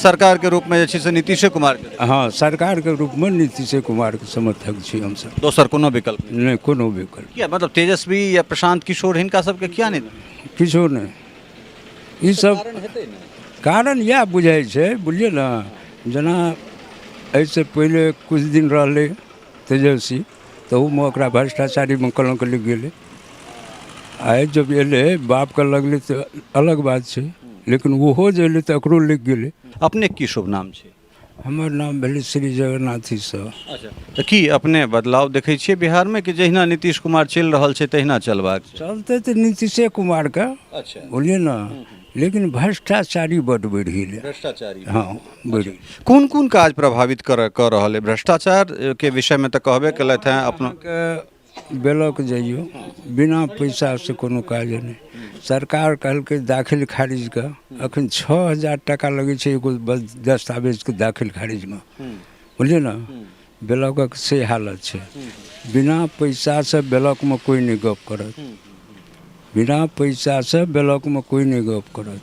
सरकारके रूपमे जे छै से नीतीशे कुमारके? हँ, सरकारके रूपमे नीतीशे कुमारके समर्थक छी हमसभ। दोसर कोनो विकल्प नहि? नहि, कोनो विकल्प किया? मतलब तेजस्वी या प्रशांत किशोर हिनका सबके किया नहि? किछो नहि, ई सब कारण इएह बुझाइ छै, बुझलियै ने? जेना एहिसँ पहिले किछु दिन रहलै तेजस्वी, तहूमे ओकरा भ्रष्टाचारीमे कलङ्क लागि गेलै। आइ जब एलै, बापके लगलै तऽ अलग बात छै, लेकिन ओहो जे एलै तऽ एकरो लागि गेलै। अपने की शुभ नाम छै? हमर नाम भेलै श्री जगन्नाथ सर। अच्छा, तऽ की अपने बदलाव देखै छियै बिहारमे कि जहिना नीतीश कुमार चलि रहल छै तहिना चलबाक छै? चलतै तऽ नीतीशे कुमारके। अच्छा। बुझलियै ने? लेकिन भ्रष्टाचारी बड्ड बढ़ि गेलै। भ्रष्टाचारी? हँ, बढ़ि गेलै। कोन कोन काज प्रभावित कऽ रहल अइ भ्रष्टाचारके विषयमे तऽ कहबे केलथि हेँ अपनो। अहाँके ब्लॉक जइयौ, बिना पैसासँ कोनो काज नहि। सरकार कहलकै दाखिल खारिजके एखन 6000 टाका लगै छै एगो दस्तावेजके दाखिल खारिजमे, बुझलियै ने? ब्लॉकक से हालत छै, बिना पैसासँ ब्लॉकमे कोइ नहि गप करत। बिना पैसासँ ब्लॉकमे कोइ नहि गप करत,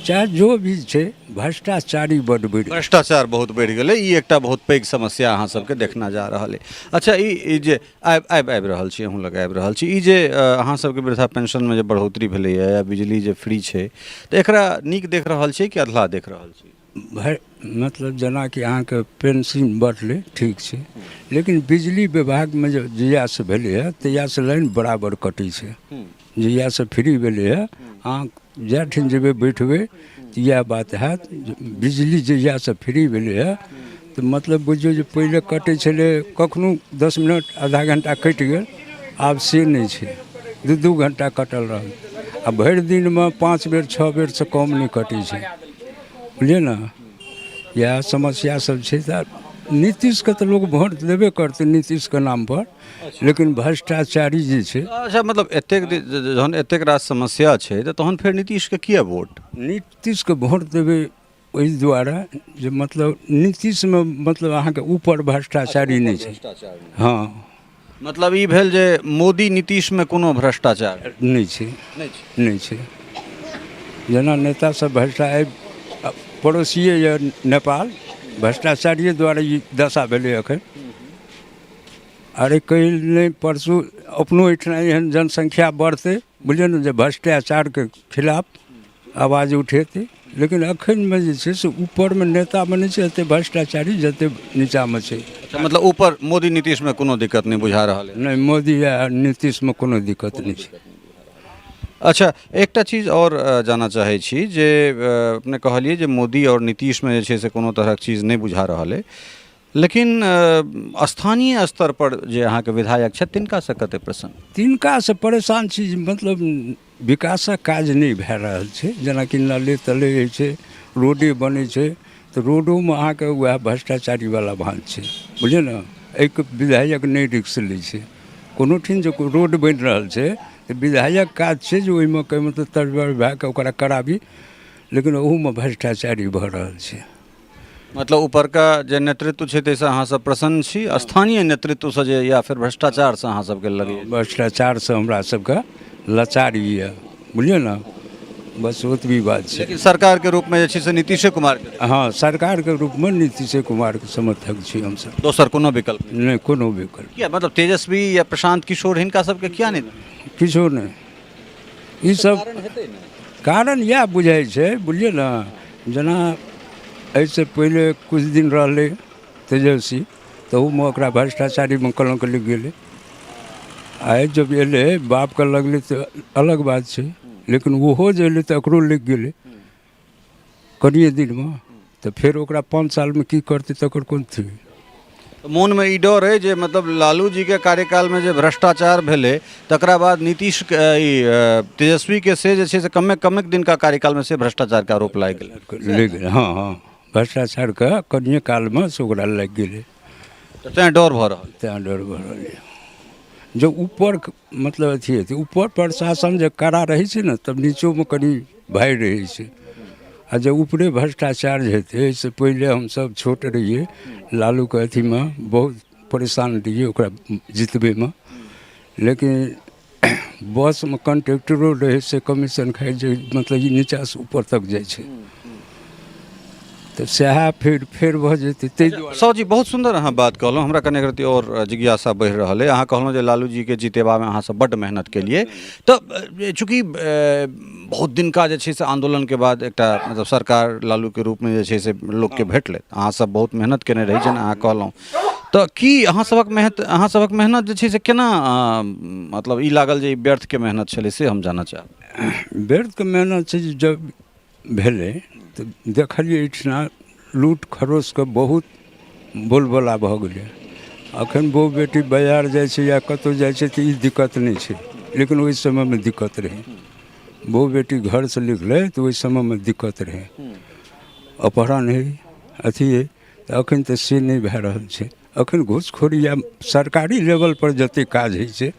चाहे जो भी छै, भ्रष्टाचारी बड्ड बढ़ि भ्रष्टाचार बहुत बढ़ि गेलै, ई एकटा बहुत पैघ समस्या अहाँ सबके देखना जा रहल अइ। अच्छा, ई ई जे आबि आबि आबि रहल छी, अहूँ लग आबि रहल छी, ई जे अहाँ सबके वृद्धा पेंशनमे जे बढ़ोतरी भेलैए या बिजली जे फ्री छै, तऽ एकरा नीक देख रहल छी कि अधलाह देख रहल छी? भरि मतलब जेनाकि अहाँके पेंशन बढ़लै, ठीक छै, लेकिन बिजली विभागमे जे जहियासँ भेलैए तहियासँ लाइन बराबर कटै छै। जहियासँ फ्री भेलैए, अहाँ जाहि ठाम जेबै बैठबै तऽ इएह बात हैत। बिजली जहियासँ फ्री भेलैए तऽ मतलब बुझियौ जे पहिले कटै छलै कखनो 10 मिनट, आधा घण्टा कटि गेल, आब से नहि छै, 2-2 घण्टा कटल रहल आ भरि दिनमे 5 बेर 6 बेरसँ कम नहि कटै छै, बुझलियै ने? इएह समस्या सब छै। तऽ नीतीशके तऽ लोक वोट देबे करतै नीतीशके नामपर, लेकिन भ्रष्टाचारी जे छै। अच्छा, मतलब एतेक जहन एतेक रास समस्या छै तऽ तहन फेर नीतीशके किया वोट? नीतीशके वोट देबै ओहि दुआरे जे मतलब नीतीशमे मतलब अहाँके ऊपर भ्रष्टाचारी नहि छै। हँ। मतलब ई भेल जे मोदी नीतीशमे कोनो भ्रष्टाचार नहि छै? नहि छै। जेना नेता सब भ्रष्टाचार, पड़ोसिए यऽ नेपाल, भ्रष्टाचारिए दुआरे ई दशा भेलै एखन। अरे काल्हि नहि परसू अपनो एहिठिना एहन जनसंख्या बढ़तै, बुझलियै ने, जे भ्रष्टाचारके खिलाफ आवाज उठेतै। लेकिन एखनमे जे छै से ऊपरमे नेतामे नहि छै एतेक भ्रष्टाचारी जतेक नीचाँमे छै। अच्छा, मतलब ऊपर मोदी नीतीशमे कोनो दिक्कत नहि बुझा रहल है? नहि, मोदी आ नीतीशमे कोनो दिक्कत नहि छै। अच्छा, एकटा चीज आओर जानऽ चाहै छी जे अपने कहलियै जे मोदी आओर नीतीशमे जे छै से कोनो तरहक चीज नहि बुझा रहल अइ, लेकिन स्थानीय स्तर पर जे अहाँके विधायक छथि तिनकासँ कते प्रसन्न? तिनकासँ परेशान छी जे मतलब विकासक काज नहि भए रहल छै। जेनाकि नाले तले होइ छै, रोडे बनै छै तऽ रोडोमे अहाँके उएह भ्रष्टाचारीवला भान छै, बुझलियै ने? एहिके विधायक नहि रिक्स लै छै। कोनो ठाम जे रोड बनि रहल छै तऽ विधायक काज छै जे ओहिमे मतलब तड़बड़ भए कऽ ओकरा कराबी, लेकिन ओहूमे भ्रष्टाचारी भऽ रहल छै। मतलब ऊपरका जे नेतृत्व छै ताहिसँ अहाँ सब प्रसन्न छी, स्थानीय नेतृत्वसँ जे या फेर भ्रष्टाचारसँ अहाँ सबके लगैए? भ्रष्टाचारसँ हमरा सबके लाचारी यऽ, बुझलियै ने? बस ओतबी बात छै। लेकिन सरकारके रूपमे जे छै से नीतीशे कुमारके? हँ, सरकारके रूपमे नीतीशे कुमारके समर्थक छी हमसब। दोसर कोनो विकल्प नहि? नहि, कोनो विकल्प किया? मतलब तेजस्वी या प्रशांत किशोर हिनका सबके किया नहि? किछो नहि, ई सब कारण इएह बुझाइ छै, बुझलियै ने? जेना एहिसँ पहिले किछु दिन रहलै तेजस्वी, तहूमे ओकरा भ्रष्टाचारीमे कलङ्क लागि गेलै। आइ जब एलै, बापके लगलै तऽ अलग बात छै, लेकिन ओहो जे एलै तऽ एकरो लागि गेलै कनिए दिनमे, तऽ फेर ओकरा 5 सालमे की करतै तकर कोन थिक। तऽ मोनमे ई डर अइ जे मतलब लालू जीके कार्यकालमे जे भ्रष्टाचार भेलै तकरा बाद नीतीश ई तेजस्वीके से जे छै से कमे कमे दिनका कार्यकालमे से भ्रष्टाचारके आरोप लागि गेलै। लागि गेलै, हँ हँ, भ्रष्टाचारके कनिए कालमे से ओकरा लागि गेलै। तऽ तैँ डर भऽ रहल? तैँ डर भऽ रहल यऽ जे ऊपर मतलब अथी हेतै। ऊपर प्रशासन जे कड़ा रहै छै ने तब नीचोमे कनि भय रहै छै, आ जे ऊपरे भ्रष्टाचार जे हेतै। एहिसँ पहिले हमसभ छोट रहियै, लालूके अथीमे बहुत परेशान रहियै ओकरा जितबैमे, लेकिन बसमे कन्डक्टरो रहै से कमीशन खाइ जे मतलब ई नीचाँसँ ऊपर तक जाइ छै। तऽ सएह फेर फेर भऽ जेतै ताहि दुआरे। साहु जी, बहुत सुन्दर अहाँ बात कहलहुँ। हमरा कने एक रत्ती आओर जिज्ञासा बढ़ि रहल अइ। अहाँ कहलहुँ जे लालू जीके जितेबामे अहाँ सब बड्ड मेहनत केलियै, तऽ चूँकि बहुत दिनका जे छै से आन्दोलनके बाद एकटा मतलब सरकार लालूके रूपमे जे छै से लोकके भेटलै, अहाँ सब बहुत मेहनत केने रही जेना अहाँ कहलहुँ, तऽ की अहाँ सभक मेहनत जे छै से केना मतलब ई लागल जे ई व्यर्थके मेहनत छलै, से हम जानऽ चाहब। व्यर्थके मेहनत छै जे जब भेलै तऽ देखलियै एहिठिना लूट खरोसके बहुत बोलबला भऽ गेलै। एखन बहु बेटी बाजार जाइ छै या कतहु जाइ छै तऽ ई दिक्कत नहि छै, लेकिन ओहि समयमे दिक्कत रहै। बहु बेटी घरसँ निकलै तऽ ओहि समयमे दिक्कत रहै, अपहरण होइ, अथी होइ। तऽ एखन तऽ से नहि भए रहल छै। एखन घूसखोरी आब सरकारी लेवलपर जतेक काज होइ छै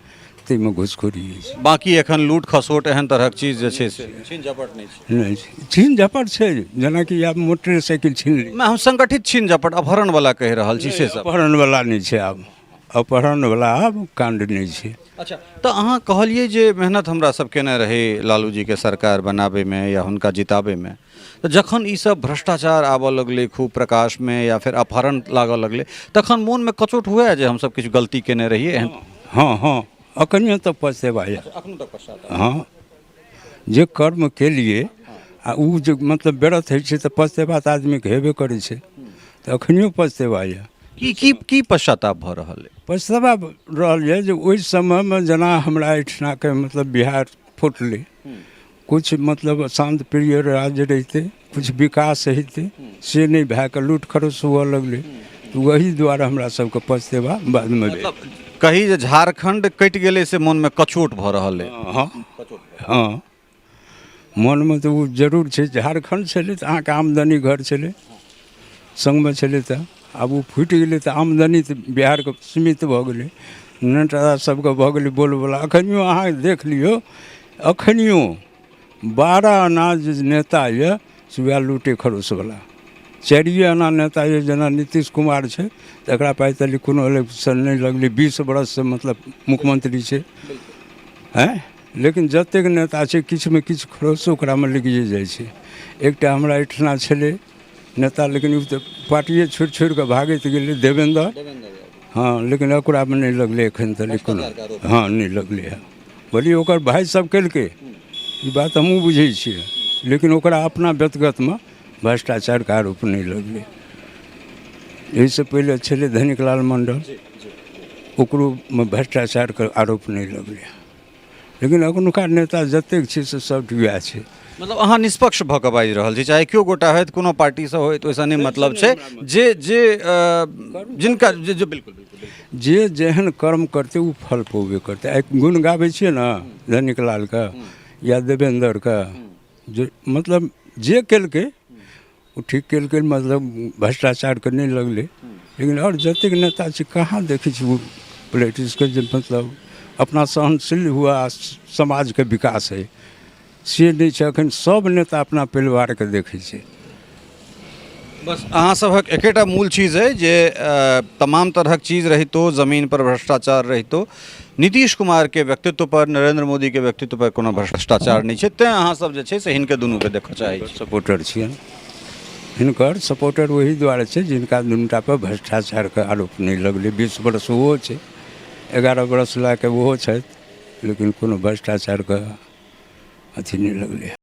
ताहिमे घूसखोरी होइ छै। बाँकी एखन लूट खसोट एहन तरहक चीज जे छै से छीन झपट नहि छै? नहि छै। छीन झपट छै, जेनाकि आब मोटरसाइकिल छीन ली। हम संगठित छीन झपट अपहरणवला कहि रहल छी से सब। अपहरणवला नहि छै आब, अपहरणवला आब काण्ड नहि छै। अच्छा, तऽ अहाँ कहलियै जे मेहनत हमरा सब केने रही लालू जीके सरकार बनाबैमे या हुनका जिताबैमे, तऽ जखन ई सब भ्रष्टाचार आबऽ लगलै खूब प्रकाशमे या फेर अपहरण लागऽ लगलै, तखन मोनमे कचोट हुए जे हमसब किछु गलती केने रहियै एहन? हँ हँ, अखनियो तक पछतेबा यऽ। अखनो तक पश्चाताप? हँ, जे कर्म केलियै आ ओ जे मतलब व्यर्थ होइ छै तऽ पछतेबा तऽ आदमीके हेबे करै छै, तऽ अखनियो पछतेबा यऽ। की की की पश्चाताप भऽ रहल अइ? पछतावा रहल यऽ जे ओहि समयमे जेना हमरा एहिठिनाके मतलब बिहार फुटलै, किछु मतलब शान्त प्रिय राज्य रहितै, किछु विकास हेतै, से नहि भए कऽ लूट खरोस हुअ लगलै, तऽ ओही दुआरे हमरा सबके पछतेबा बादमे भेल। मतलब कही जे झारखण्ड कटि गेलै से मोनमे कचोट भऽ रहल अइ? हँ हँ, मोनमे तऽ ओ जरूर छै। झारखण्ड छलै तऽ अहाँके आमदनी घर छलै, सङ्गमे छलै, तऽ आब ओ फुटि गेलै तऽ आमदनी तऽ बिहारके सीमित भऽ गेलै, नेता सबके भऽ गेलै बोलबला। एखनियो अहाँ देख लियौ, एखनियो 12 आना जे नेता यऽ से वएह लूटे खरोसवला, 4 आना नेता यऽ जेना नीतीश कुमार छै, तऽ एकरा पाइ तली कोनो इलेक्शन नहि लगलै, 20 बरससँ मतलब मुख्यमंत्री छै। आँय, लेकिन जतेक नेता छै किछुमे किछु खरोस ओकरामे लगिए जाइ छै। एकटा हमरा एहिठिना छलै नेता, लेकिन ओ तऽ पार्टिए छोड़ि छोड़ि कऽ भागैत गेलै, देवेन्द्र। हँ, लेकिन ओकरामे नहि लगलै एखन तक कोनो। हँ, नहि लगलै हँ। भले ओकर भाय सब केलकै, ई बात हमहूँ बुझै छियै, लेकिन ओकरा अपना व्यक्तिगतमे भ्रष्टाचारके आरोप नहि लगलै। एहिसँ पहिले छलै धनिक लाल मण्डल, ओकरोमे भ्रष्टाचारके आरोप नहि लगलै। लेकिन एखनुका नेता जतेक छै से सब वएह छै। मतलब अहाँ निष्पक्ष भऽ कऽ बाजि रहल छी, चाहे केओ गोटा होथि, कोनो पार्टीसँ होथि, ओहिसँ नहि मतलब छै, जे जे जिनका जे जे बिल्कुल बिल्कुल जे जेहन कर्म करतै ओ फल पौबे करतै। आइ गुण गाबै छियै ने धनिक लालके या देवेन्द्रके, जे मतलब जे केलकै ओ ठीक केलकै, मतलब भ्रष्टाचारके नहि लगलै। लेकिन आओर जतेक नेता छै कहाँ देखै छी ओ पॉलिटिक्सके जे मतलब अपना सहनशील हुआ, समाजके विकास होइ, से नहि छै। एखन सब नेता अपना परिवारके देखै छै। बस अहाँ सभक एकेटा मूल चीज अइ जे तमाम तरहक चीज रहितो, जमीन पर भ्रष्टाचार रहितो, नीतीश कुमारके व्यक्तित्व पर, नरेंद्र मोदीके व्यक्तित्व पर कोनो भ्रष्टाचार नहि छै, तेँ अहाँ सब जे छै से हिनके दुनूके देखऽ चाहै छी। सपोर्टर छियनि हिनकर, सपोर्टर ओहि दुआरे छै जिनका दुनूटा पर भ्रष्टाचारके आरोप नहि लगलै। 20 बरस ओहो छै, 11 बरस लए कऽ ओहो छथि, लेकिन कोनो भ्रष्टाचारके अथी नहि लगलै।